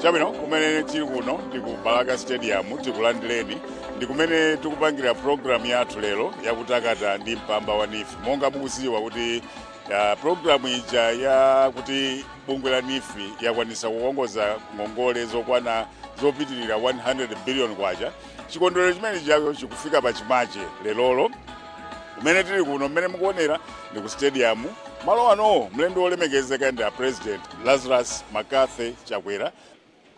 Chabwino, kumene tili kuno ndi ku Balaka Stadium. Tikulandireni ndi kumene tikupangira program yathu lero yakutakata ndi mpamba wa NEEF. Monga mukuziwa kuti program ija ya kuti bungwe la NEEF yakwanisa kukongoza ngongole zokwana zopitirira 100 billion kwacha, chikondwerero chimene chacho chikufika pachimache lerolo. Kumene tili kuno, mmene mukuonera, ndi ku stadium. Malo ano mlendo wolemekezeka ndi a President Lazarus McCarthy Chakwera.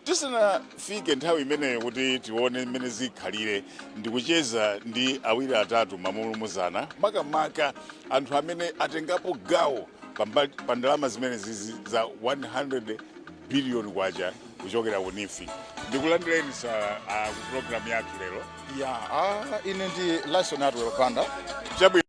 Tisanafike nthawi imeneyo kuti tione mmene zikhalire, ndikucheza ndi awiri atatu mamulumuzana, makamaka anthu amene atengapo gawo pa ndalama zimene zizi za 100 billion kwacha kuchokera ku NEEF. Ndikulandireni sa ku program yathu lero. Ya, ine ndi Lyson Atwell Banda. Chabwino.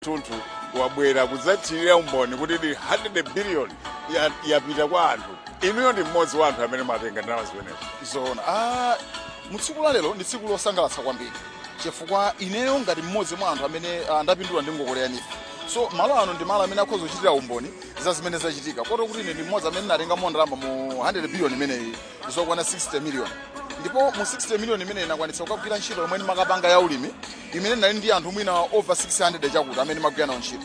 Thunthu wabwera kudzathirira umboni kuti ndi 100 billion yapita kwa anthu. Inuyo ndi mmodzi wa anthu amene mwatenga ndalama zimenezo. Zoona. Mu tsiku la lero ndi tsiku losangalatsa kwambiri chifukwa ineyo ngati mmodzi mwa anthu amene ndapindula ndi ngongole ya NEEF, so malo ano ndi malo amene akhoza kuchitira umboni za zimene zachitika, kotero kuti ine ndi mmodzi amene ndinatengamo ndalama mu 100 billion imeneyi zokwana 60 million. Ndipo mu 60 million imeneyi nakwanitsa kukagwira ntchito yomwe ndimakapanga ya ulimi, imene ndinali ndi anthu mwina over 600 chakuti amene ndimagwira nawo ntchito,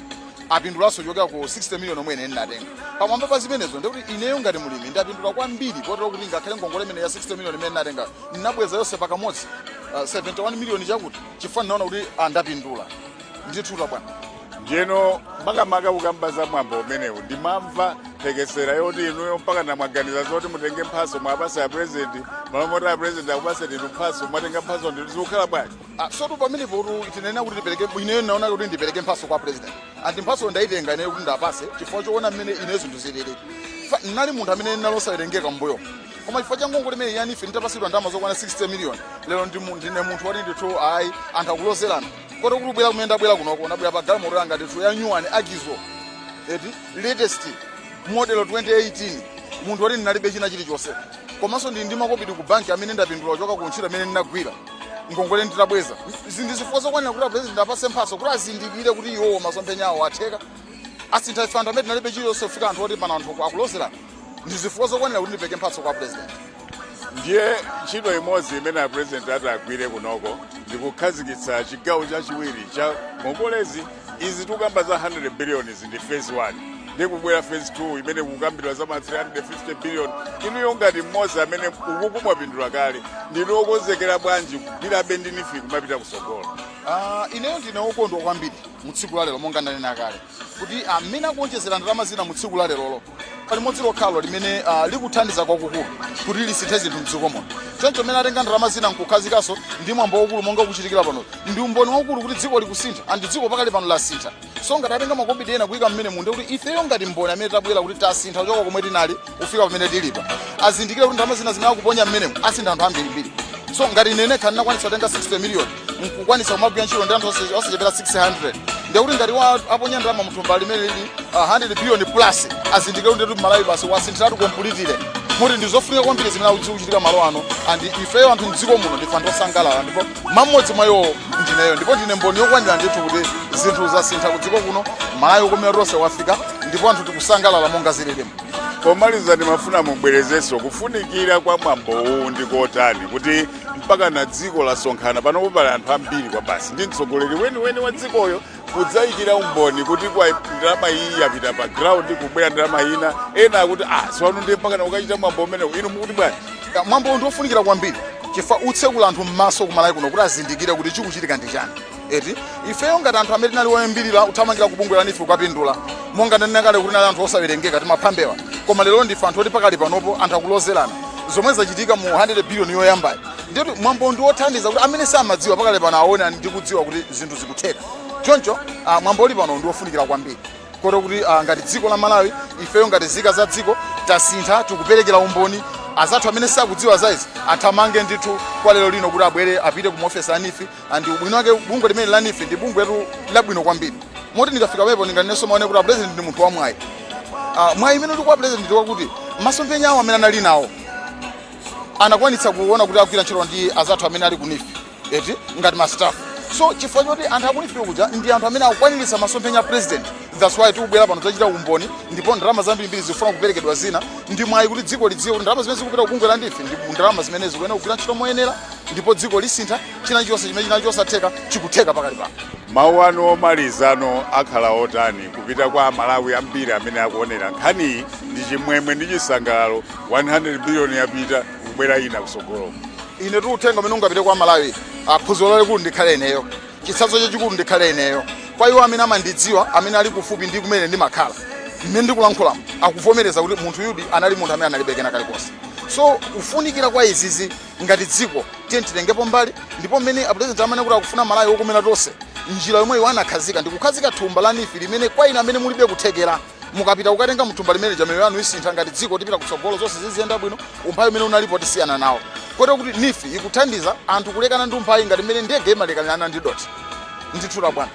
apindulanso kuchokera ku 60 million omwe ine ndinatenga. Pamwamba pa zimenezo, ndikuti ineyo ngati mulimi ndapindula kwambiri, kotero kuti ngakhale ngongole imene ya 60 million imene ndinatenga ndinabweza yonse pakamodzi, 71 million chakuti, chifukwa ndinaona kuti ndapindula ndithu bwana. Ndiyeno makamaka kukamba za mwambo umenewu, ndimamva phekesera yoti inuyo mpaka namwaganiza zoti mutenge mphaso mwapasa ya President, malo moti a President akupasa inu mphaso, mwatenga mphaso. Ndi zikukhala bwanji? Sotu pamenepo tu tinena kuti tipereke, ineyo naona kuti ndipereke mphaso kwa President, and mphaso ndayitenga ineyo kuti ndapase chifukwa choona mmene ineyo zinthu zilili. Ndinali munthu amene ndinalosawerengeka mbuyo, koma chifukwa cha ngongole imene ya NEEF nditapasidwa ndalama zokwana 60 million, lero ndine munthu wati ndithu ayi, anthu akulozerana, kotero kuti kubwera kumene ndabwera kunoko, ndabwera pa galimoto yanga ndithu ya new one, Axio eti, latest model 2018, munthu woti ndinalibe china chilichonse. Komanso ndili ndi makobidi ku banki amene ndapindula kuchoka ku ntchito imene ndinagwira ngongole nditabweza. Ndi zifukwa zokwanira kuti President apase mphatso kuti azindikire kuti iwowo masomphenya awo atheka, asintha ife anthu amene tinalibe chilichonse kufika anthu oti pano anthu akulozerana. Ndi zifukwa zokwanira kuti ndipereke mphatso kwa President. Ndiye ntchito imodzi imene a President ati agwire kunoko ndi kukhazikitsa chigawo chachiwiri cha ngongolezi izi. Tikukamba za 100 billion izi ndi phase 1, ndi kubwera phase 2 imene kukambidwa za ma 350 billion. Inuyo ngati mmodzi amene ukuku mwapindula kale, ndinu okonzekera bwanji kugwirabe ndi NEEF kumapita kusogolo? Ineyo ndine wokondwa kwambiri mu tsiku la lero, monga ndanena kale kuti amene akuonjezera ndalama zina mu tsiku la lerolo, limodzi lokhalo limene likuthandiza kwakukulu kuti lisinthe zinthu mdziko muno. Choncho mmene atenga ndalama zina nkukhazikanso ndi mwambo waukulu monga kuchitikira pano, ndi umboni waukulu kuti dziko likusintha, and dziko pakali pano lasintha. So ngati atenga makobidi ena kuyika mmene munde, kuti ifeyo ngati mboni amene tabwera kuti tasintha kuchoka komwe tinali kufika pamene tilipa, azindikire kuti ndalama zina zimene akuponya mmenemu asintha anthu ambirimbiri. So ngati ine nekha ndinakwanitsa kutenga 60 million nkukwanitsa kumagwira ntchito ndi anthu osachepera 600, ndikuti ngati aponya ndalama muthumba limene lili 100 billion plus, azindikire kuti ndithu Malawi basi wasinthiratu completely, moti ndi zofunika kwambiri zimene zikuchitika malo ano. And ifeyo anthu mdziko muno ndife anthu osangalala, ndipo mmodzi mwa iwowo ndineyo, ndipo ndine mboni yokwanira ndithu kuti zinthu zasintha ku dziko kuno. Malawi okomera tonse wafika, ndipo anthu tikusangalala monga zililimo. Pomaliza, ndimafuna mubwerezenso kufunikira kwa mwambo uwu ndi kotani, kuti mpaka na dziko lasonkhana panopo, pali anthu ambiri kwa basi, ndi mtsogoleri weniweni wa dzikoyo kudzayikira umboni kuti kwa ndalama iyi yapita pa ground, kubwera ndalama ina. Ena akuti ah, siwanu ndiye mpaka na ukachita mwambo umenewu. Inu mukuti bwanji? Ya, mwambo ndi wofunikira kwambiri. Chifukwa utsekula anthu m'maso kuMalawi kuno kuti azindikire kuti chikuchitika ndi chani, eti? Ifeyo ngati anthu amene tinali oyambirira kuthamangira ku bungwe la NEEF kukapindula, monga ndanena kale kuti tinali anthu osawerengeka, timaphambewa, koma lero ndife anthu oti pakali panopo anthu akulozerana zomwe zachitika mu 100 billion yoyambayi. Ndiyoti mwambo ndi wothandiza kuti amene samadziwa pakali pano aone ndi kudziwa kuti zinthu zikutheka. Choncho mwambo uli pano ndi wofunikira kwambiri, kotero kuti ngati dziko la Malawi, ifeyo ngati nzika za dziko tasintha, tikuperekera umboni. Azathu amene sakudziwa za izi athamange ndithu kwa lero lino kuti abwere, apite ku maofesi a NEEF. And ubwino wake, bungwe limene la NEEF ndi bungwe letu labwino kwambiri, moti ndikafika pamenepo ndinganenso maone kuti a President ndi munthu wamwayi. Mwayi imene uli kwa President ndi wakuti masomphenya awo amene anali nawo anakwanitsa kuona kuti agwira ntchito ndi azathu amene ali ku NEEF, eti, ngati ma staff. So chifukwa choti anthu aku NEEF kuja ndi anthu amene akukwaniritsa masomphenya a President, that's why tikubwera pano tachita umboni. Ndipo ndalama zambirimbiri zikufuna kuperekedwa zina. Ndi mwayi kuti dziko lidziwe kuti ndalama zimene zikupita kubungwe la NEEF ndi ndalama zimene zikuyenera kugwira ntchito moyenera, ndipo dziko lisintha. China chilichonse chimene chinali chosatheka chikutheka pakali pano. Mawu anu omalizano akhala otani kupita kwa Amalawi ambiri amene akuonera nkhaniyi ndi chimwemwe ndi chisangalalo? 100 billion yapita, kubwera ina kusogolo. Ine tu uthenga umene ungapite kwa Malawi, phunziro lalikulu ndikhale ineyo, chitsanzo chachikulu ndikhale ineyo kwa iwo amene amandidziwa, amene ali kufupi ndi kumene ndimakhala. Mmene ndikulankhulamo akuvomereza kuti munthu yudi anali munthu amene analibe kena kalikonse. So kufunikira kwa izizi ngati dziko, tiye titengepo mbali. Ndipo mmene a President amene kuti akufuna Malawi wokomera tonse, njira yomwe iwo anakhazika ndi kukhazika thumba la NEEF, limene kwa ine amene mulibe kuthekera mukapita kukatenga mthumba limene miyoyo yanu isintha. Ngati dziko tipita kutsogolo, zonse ziziyenda bwino, umphawi umene unalipo tisiyana nawo, kotero kuti NEEF ikuthandiza anthu kulekana ndi umphawi ngati mmene ndege imalekanirana ndi doti. Ndithula, bwana.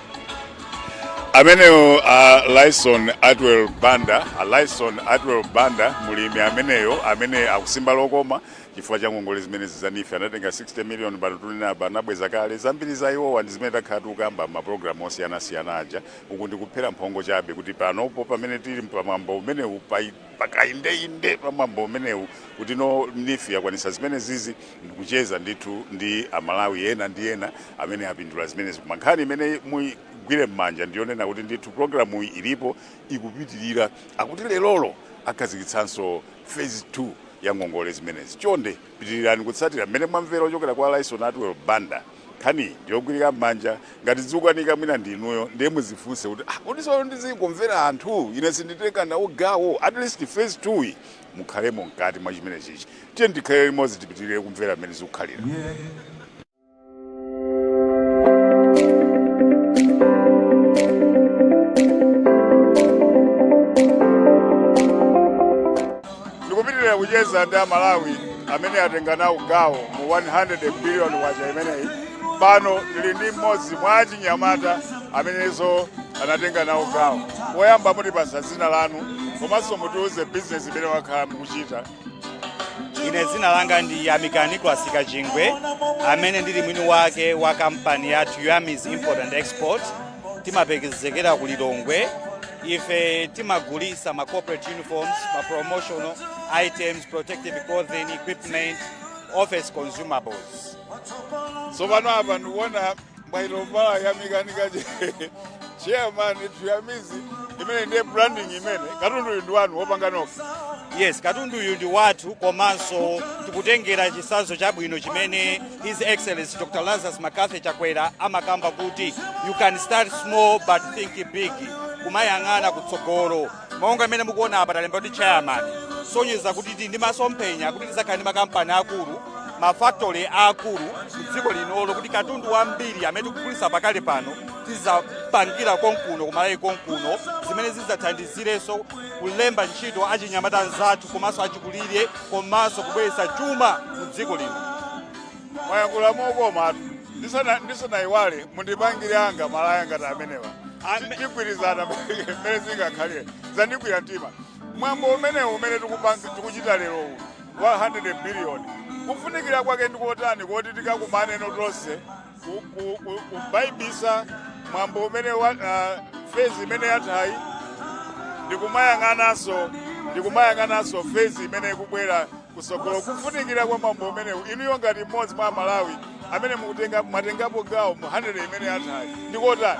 Ameneyo a Lyson Atwell Banda, a Lyson Atwell Banda, mulimi ameneyo amene akusimba lokoma chifukwa cha ngongole zimenezi za NEEF. Anatenga 60 million, pano tunena apa anabweza kale zambiri za iwowa, ndi zimene takhala tikukamba m'mapulogalamu osiyanasiyana aja. Uku ndikuphera mphongo chabe kuti panopo pamene tili pamwambo umenewu, pakaindeinde pamwambo umenewu kuti no NEEF yakwanisa zimene zizi, ndikucheza ndithu ndi Amalawi ena ndi ena amene apindula zimenezi. Koma nkhani imene muyigwire m'manja ndiyonena kuti ndithu programu iyi ilipo, ikupitirira. Akuti lerolo akhazikitsanso phase 2 ya ngongole zimenezi. Chonde pitirirani kutsatira mmene mwamvera ochokera kwa Lyson Atwell Banda. Nkhani ndiyogwirika m'manja. Ngati zikukanika mwina ndinuyo, ndiye muzifunse kuti, ah, kodi sono ndizingomvera anthu, ine sinditenga nawo gawo? At least phase 2 iyi mukhalemo mkati mwa chimene chichi. Tiye ndikhale limodzi, tipitirire kumvera mmene zikukhalira. Ndikupitirira kucheza ndi Amalawi amene atenga nawo gawo mu 100 billion kwacha imeneyi. Pano ndili ndi mmodzi mwa achinyamata amenenso anatenga nawo gawo. Poyamba mutipasa dzina lanu, komanso mutiuze bizinesi imene wakhala mukuchita. Ine dzina langa ndi Yamika Nicholas Kachingwe, amene ndili mwini wake wa kampani yathu Yamis Import and Export. Timapezekera ku Lilongwe. Ife timagulisa ma corporate uniforms, ma promotional items, protective clothing, equipment, office consumables. Tsopano apa ndikuona mwaitovala Yamikanika chairman Tuyamizi, imene ndiye branding imene katundu uyu ndi wanu wopanga nokha? Yes, katundu uyu ndi wathu, komanso tikutengera chitsanzo chabwino chimene His Excellency Dr Lazarus McCarthy Chakwera amakamba kuti you can start small but think big, kumayang'ana kutsogolo. Monga imene mukuona apa, talemba kuti chairman, sonyeza kuti tili ndi masomphenya kuti tizakhala ndi makampani akulu, mafactory akulu mdziko linolo, kuti katundu wambiri amene tikugulisa pakali pano tizapangira konkuno kuMalawi konkuno, zimene zidzathandizirenso kulemba ntchito achinyamata anzathu komanso achikulire, komanso kubweretsa chuma mdziko lino. Mwayankhula mokoma. Ndisanayiwale, mundipangire anga malaya ngati amenewa. Tigwirizana mmene zingakhalire. Zandigwira mtima. Mwambo umenewu umene tikuchita lero wa 100 billion, kufunikira kwake ndikotani koti tikakumane tonse kubaibisa mwambo umene wa phase imene yathayi, ndikumayang'ananso phase imene ikubwera kusogolo? Kufunikira kwa mwambo umenewu, inuyo ngati mmodzi mwa Amalawi amene mukutenga, mwatengapo gawo mu 100 imene yathayi, ndikotani?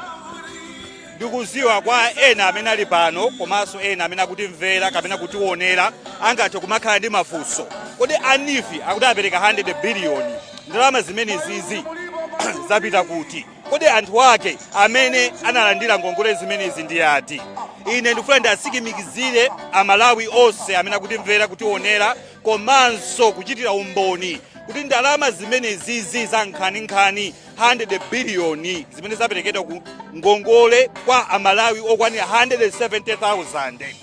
Ndikuziwa kwa ena amene ali pano komanso ena amene akutimvera kapena kutionera angathe kumakhala ndi mafunso: kodi a NEEF akuti apereka 100 biliyoni? Ndalama zimenezizi zapita kuti? Kodi anthu ake amene analandira ngongole zimenezi ndi ati? Ine ndikufuna ndiatsimikizire Amalawi onse amene akutimvera, kutionera komanso kuchitira umboni kuti ndalama zimenezizi za nkhaninkhani 100 biliyoni zimene zaperekedwa ku ngongole kwa Amalawi okwanira 170,000,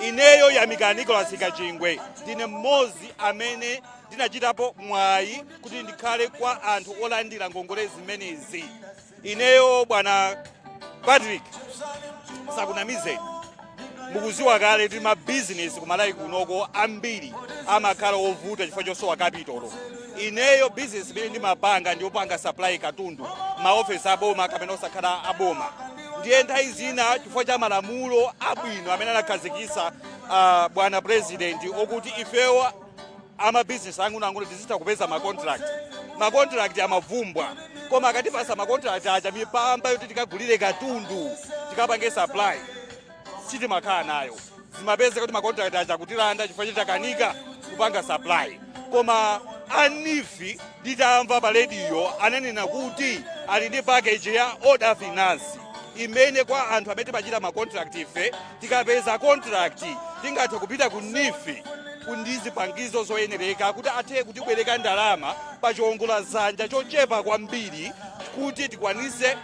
ineyo Yamikani Nicholas Kachingwe ndine mmodzi amene ndinachitapo mwayi kuti ndikhale kwa anthu olandira ngongole zimenezi. Ineyo, bwana Patrick, sakunamizeni, mukuziwa kale kuti mabizinesi kumalawi kunoko ambiri amakhala ovuta chifukwa chosowa capital. Ineyo bizinesi imene ndimapanga ndiyopanga supply katundu maofesi aboma kapena osakhala aboma. Ndiye nthawi zina, chifukwa cha malamulo abwino amene anakhazikisa bwana President okuti ifewo amabizinesi ang'onoang'ono tizitha kupeza macontract, macontract amavumbwa. Koma akatipasa macontract aja, mipamba yoti tikagulire katundu tikapange supply sitimakhala nayo. Zimapezeka kuti macontract aja akutilanda chifukwa choti takanika kupanga supply. Koma a NEEF, nditamva pa rediyo, ananena kuti ali ndi package ya order finance imene kwa anthu amene timachita macontract, ife tikapeza contract tingathe kupita ku NEEF ndi zipangizo zoyenereka kuti athe kutibwereka ndalama pa chiwongoladzanja chochepa kwambiri kuti tikwanise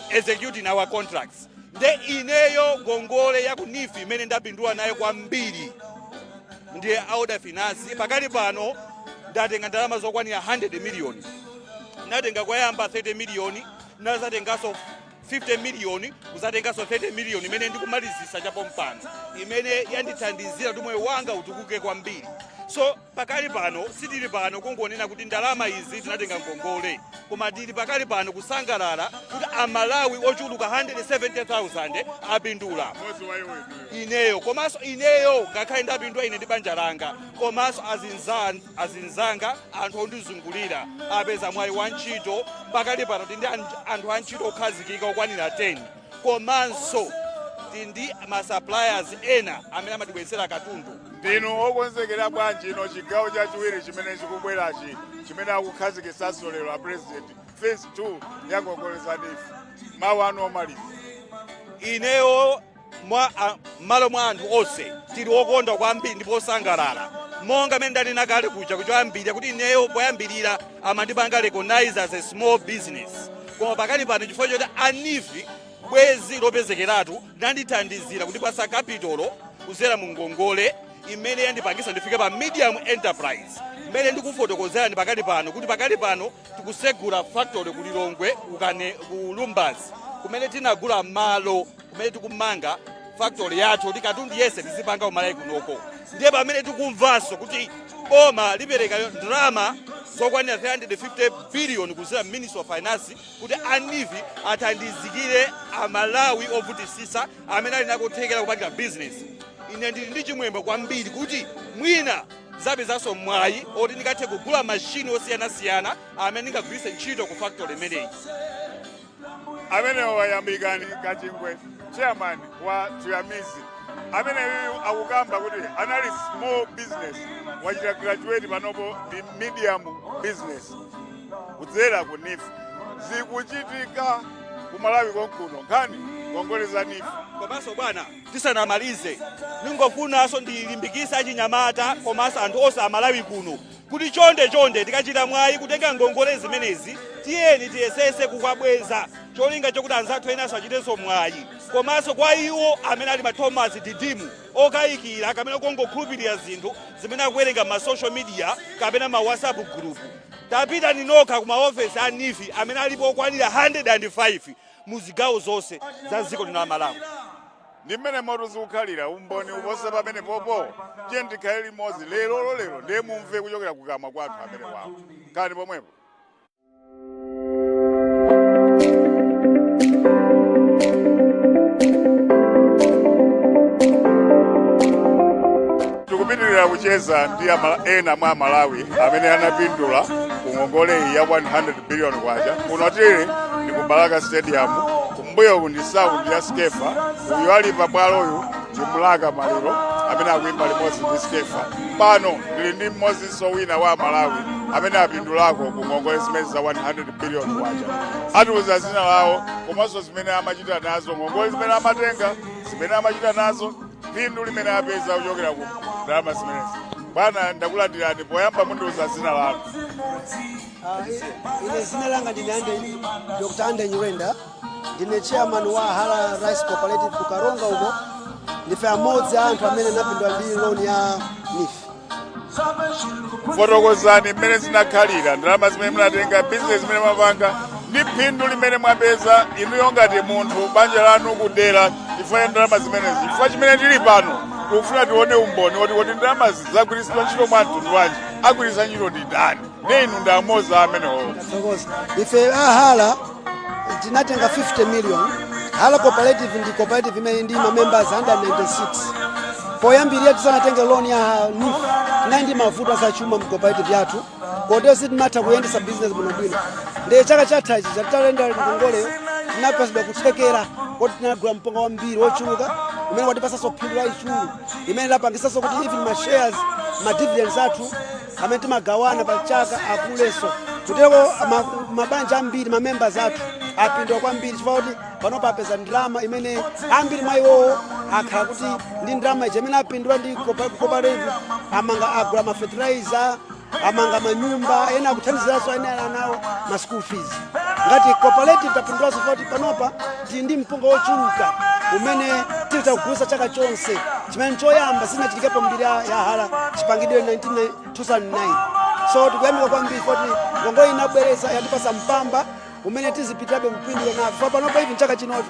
executing our contracts. Nde ineyo ngongole ya ku NEEF imene ndapindula nayo kwambiri ndiye order finance. Pakali pano ndatenga ndalama zokwanira 100 miliyoni. Natenga kwayamba 30 miliyoni, nazatenganso 50 miliyoni, kuzatenganso 30 miliyoni imene ndikumalizisa chapompano, imene yandithandizira kuti moyo wanga utukuke kwambiri. So pakali pano sitili pano kungonena kuti ndalama izi tinatenga ngongole, koma tili pakali pano kusangalala kuti Amalawi ochuluka 170,000 apindula. Mmodzi wa iwo inuyo. Ineyo, komanso ineyo ngakhale ndapindula ine ndi banja langa, komanso azinzanga, anthu ondizungulira apeza mwayi wa ntchito. Pakali pano tili ndi anthu a ntchito okhazikika okwanira 10, komanso tili ndi masuppliers ena amene amatibweretsera katundu. Ndinu okonzekera bwanji ino chigawo chachiwiri chimene chikubwerachi, chimene akukhazikisanso lero a President, phase 2 ya ngongole za NEEF? Mawu anu omaliza. Ineyo m'malo mwa anthu onse, tili okondwa kwambiri ndipo osangalala. Monga mmene ndanena kale kuja kuchoyambirira kuti ineyo poyambirira amandipanga recognize as a small business, koma pakali pano chifukwa choti a NEEF, bwezi lopezekeratu, nandithandizira kundipasa capital kuzera mu ngongole imene yandipangisa ndifike pa medium enterprise, mmene ndikufotokozerani pakali pano kuti pakali pano tikusegula factory ku Lilongwe, kukane ku Lumbadzi, kumene tinagula malo kumene tikumanga factory yathu kuti katundu yese tizipanga kumalawi kunoko. Ndiye pamene tikumvanso kuti boma lipereka ndalama zokwanira 350 billion kuzera Ministry of Finance kuti a NEEF athandizikire Amalawi ovutisisa amene ali nakuthekera kupangira business, ine ndili ndi chimwemwe kwambiri kuti mwina zapezanso mwayi oti ndingathe kugula mashini osiyanasiyana amene ndingagwiritse ntchito ku factory imeneyi. Amenewo Wayamikani Kachingwe, chairman wa Tuyamizi, ameneyu akukamba kuti anali small business, wachita graduate, panopo ndi medium business kudzera ku NEEF. Zikuchitika ku Malawi konkuno, nkhani ngongole za NEEF. Komanso bwana, tisanamalize, ningofunanso ndilimbikise achinyamata komanso anthu onse Amalawi kuno kuti chonde chonde, tikachita mwayi kutenga ngongole zimenezi, tiyeni tiyesese kukabweza, cholinga chokuti anzathu enanso achitenso mwayi. Komanso kwa iwo amene ali ma Thomas Didimu okayikira kapena kungokhulupirira zinthu zimene akuwerenga ma social media kapena ma WhatsApp group, tapitani nokha ku maofesi a NEEF amene alipo okwanira 105 mu zigawo zonse za dziko lino la Malawi. Ndi mmene moto zikukhalira, umboni uponse pamene popo. Tiye tikhale limodzi lero lero, ndiye mumve kuchokera kukamwa kwathu amene wawo kani pomwepo. Tikupitirira kucheza ndi ena mwa Amalawi amene anapindula ku ngongole iyi ya 100 billion kwacha. Kuno tili ndi ku Balaka Stadium, kumbuyo ndi sound ya Skeffa. Uyu ali pabwaloyu ndi Mlaka Maliro amene akuimba limodzi ndi Skeffa. Pano ndili ndi mmodzinso wina wa Amalawi. Amene apindulako ku ngongole zimene za 100 billion kwacha. Atiuza zina lawo komanso zimene amachita nazo ngongole zimene amatenga, zimene amachita nazo, phindu limene apeza kuchokera ku ndalama zimenezi. Bwana, ndakulandirani. Poyamba mundiuza zina lanu. Ine zina langa ndine Ande, Dr. Ande Nyirenda. Ndine chairman wa Hala Rice Cooperative ku Karonga uko. Ndife amodzi a anthu amene anapindula ndi loan ya NEEF. Fotokozani mmene zinakhalira, ndalama zimene munatenga, bizinesi zimene mwapanga ndi phindu limene mwapeza inuyo ngati munthu, banja lanu, kudera, chifukwa cha ndalama zimenezi. Chifukwa chimene tili pano, tikufuna tione umboni woti kuti ndalamazi zagwiritsidwa ntchito mwa mtundu wanji, agwiritsa ntchito ndi ndani. Ne inu ndi amodzi amenewo. Thokoza. Ife ahala tinatenga 50 million. Hala Cooperative ndi cooperative imene ndi ma members 196. Poyambirira, tisanatenge loan ya NEEF, tinali ndi mavuto azachuma mu cooperative yathu, kotero sitimatha kuyendesa business bwinobwino. Ndiye chaka chathachi tatalenda ngongoleyo, tinapasidwa kuthekera kuti tinagula mpunga wambiri wochuluka umene watipasanso phindu lalikulu limene lapangisanso kuti even ma shares, ma dividends athu amene timagawana pa chaka akulenso. Kutero mabanja ambiri, ma members athu apindula kwambiri chifukwa kuti panopa apeza ndalama imene ambiri mwa iwowo akhala kuti ndi ndalama ija imene apindula ndi cooperative amanga, agula ma fertilizer, amanga manyumba, ena akuthandiziranso ene anawo ma school fees. Ngati cooperative tapindulanso kuti panopa tili ndi mpunga wochuluka umene tili takugulitsa chaka chonse, chimene choyamba sinachitikepo mbiri ya Hala chipangidwe 19 2009. So tikuyamika kwambiri kuti ngongole inabwereza yatipasa mpamba umene tizipitabe kupindula nafe. Panopa even chaka chinocho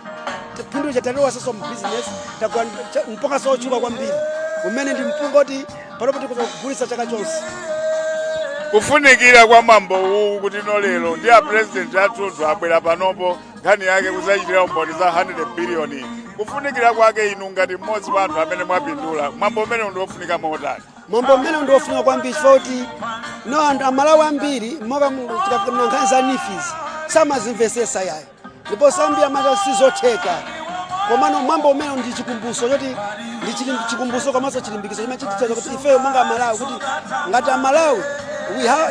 phindu chataliwasanso mu business, tagula mpunga wochuluka kwambiri umene ndi mpunga kuti panopa tikuza kugulitsa chaka chonse. Kufunikira kwa mwambo uwu kuti no lero ndi a president athunthu abwera panopo, nkhani yake kuzachitira umboni za 100 billion, kufunikira kwake, inu ngati mmodzi wa anthu amene mwapindula, mwambo umene ndi wofunika motani? Mwambo umene ndi wofunika kwambiri chifukwa kuti no anthu Amalawi ambiri moka nkhani za NEEF izi samazimvesesa yayo, ndipo ambiri amati sizotheka. Komano mwambo umene ndi chikumbuso choti ndi chikumbuso komanso chilimbikiso chimene chitithandiza kuti ifeyo monga Amalawi, kuti ngati Amalawi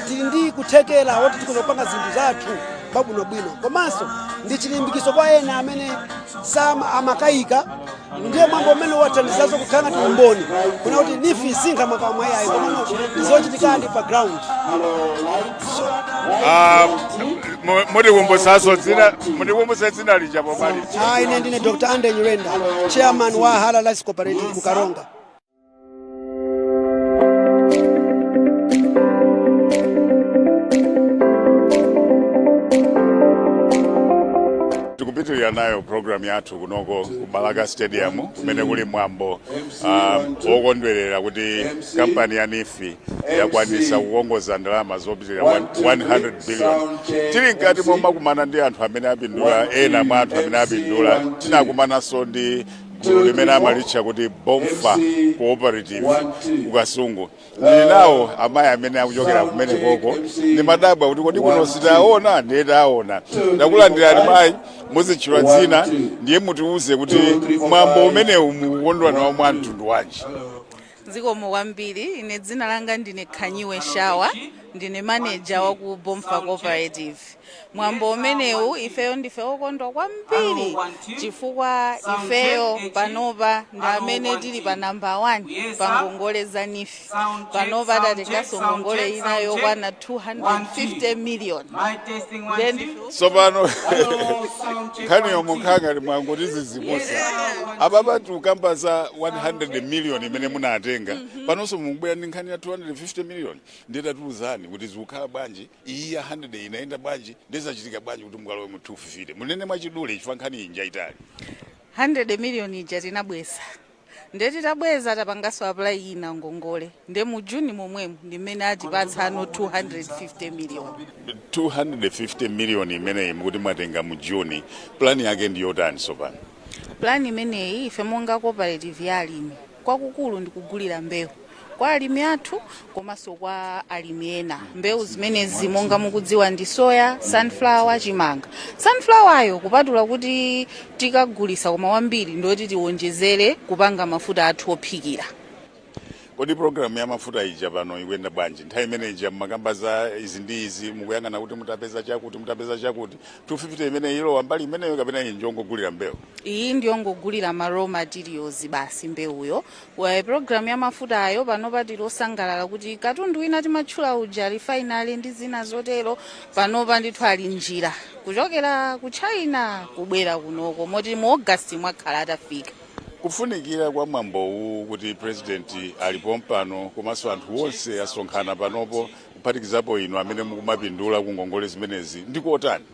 tili ndi kuthekera woti tikhoza kupanga zinthu zathu pabwinobwino, komanso ndi chilimbikiso kwa ena amene sama amakayika. Ndiye mwambo umene wathandizazo kukhala ngati umboni kuna kuti NEEF sinkha makamwa yayi, komano ndizochitikadi pa ground. Ah, mutikumbusanso dzina, mutikumbuse dzina lija pomaliza. Ine ndine Dr. Ande Nyirenda, chairman wa Hala Rice Cooperative ku Karonga. Tikupitirira nayo program yathu kunoko ku Balaka Stadium kumene kuli mwambo wokondwerera kuti kampani ya NEEF yakwanisa kukongoza ndalama zopitirira 100 billion. Tili mkati momakumana ndi anthu amene apindula, ena mwa anthu amene apindula, tinakumananso ndi gulu limene amalitcha kuti Bomfa Cooperative kuKasungu. Ndili nawo amayi amene akuchokera kumene koko. Ndimadabwa kuti kodi kuno sitaona? Ndiye taona. Ndakulandirani mayi, muzitchula dzina ndiye mutiuze kuti mwambo umenewu mukukondwa nawo mwa mtundu wanji. Zikomo kwambiri. Ine dzina langa ndine Khanyiwe Shawa, ndine manager wa ku Bomfa Cooperative. Mwambo umenewu ifeyo ndife okondwa kwambiri chifukwa ifeyo panopa ndi amene tili pa namba 1 pa ngongole za NEEF. Panopa tatenganso ngongole ina yokwana 250 million. Then Tsopano nkhani yomwe nkhangati mwangotizizimutsa apa, tikukamba za 100 million imene munatenga, panonso mukubwera ndi nkhani ya 250 million. Ndiye tatiuzani kuti zikukhala bwanji, iyi ya 100 inayenda bwanji, ndizachitika bwanji kuti mukalowe mu 250? Munene mwachidule chifukwa nkhani iyi njayitali. 100 million ija tinabweza, ndiye titabweza tapanganso apply ina ngongole, ndiye mu Juni momwemo ndimene atipatsa ano 250 million. 250 million imeneyi mukuti mwatenga mu Juni, plan yake ndi yotani tsopano? Plan imeneyi, ife monga cooperative ya alimi, kwakukulu ndi kugulira mbewu kwa alimi athu komanso kwa alimi ena. Mbewu zimenezi monga mukudziwa ndi soya, sunflower, chimanga. Sunflower yo kupatula kuti tikagulisa, koma wambiri ndoti tiwonjezere kupanga mafuta athu ophikira. Kodi programu ya mafuta ija pano ikuyenda bwanji? Nthawi imene ija mmakamba za izi ndi izi, mukuyang'ana kuti mutapeza chakuti, mutapeza chakuti. 250 imene ilowa mbali imeneyo kapena iyi njongogulira mbewu? Iyi ndiyongogulira ma raw materials basi, mbewuyo. Wa program ya mafuta ayo, panopa tili osangalala kuti katundu wina timatchula uja, refinery ndi zina zotero, panopa ndithu ali njira kuchokera ku China kubwera kunoko, moti mu August mwakhala atafika. Kufunikira kwa mwambowu kuti President alipo mpano, komanso anthu onse asonkhana panopo, kuphatikizapo inu amene mukumapindula ku ngongole zimenezi, ndikotani?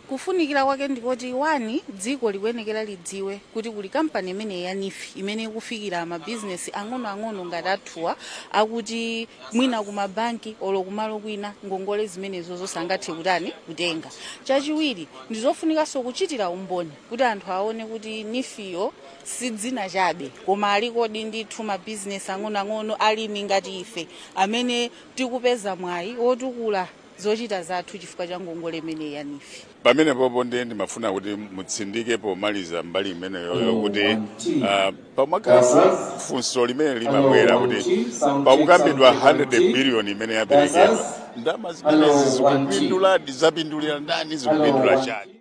Kufunikira kwake ndikoti, one, dziko likuyenekera lidziwe kuti kuli kampani imene ya NEEF imene ikufikira mabizinesi ang'onoang'ono ngati athuwa, akuti mwina kumabanki olo kumalo kwina ngongole zimenezo zosangathe kutani, kutenga. Chachiwiri, ndizofunikanso kuchitira umboni kuti anthu aone kuti NEEF-yo si dzina chabe, koma alikodi ndithu mabizinesi ang'onoang'ono, alimi ngati ife amene tikupeza mwayi wotukula zochita zathu chifukwa cha ngongole imeneyi ya NEEF. Pamene popo ndiye ndimafuna kuti mutsindike pomaliza mbali imeneyoyo kuti pamakhala funso limene limabwera kuti pakukambidwa 100 billion imene yaperekedwa, ndalama zimenezi zikupinduladi? Zapindulira ndani? Zikupindula chani?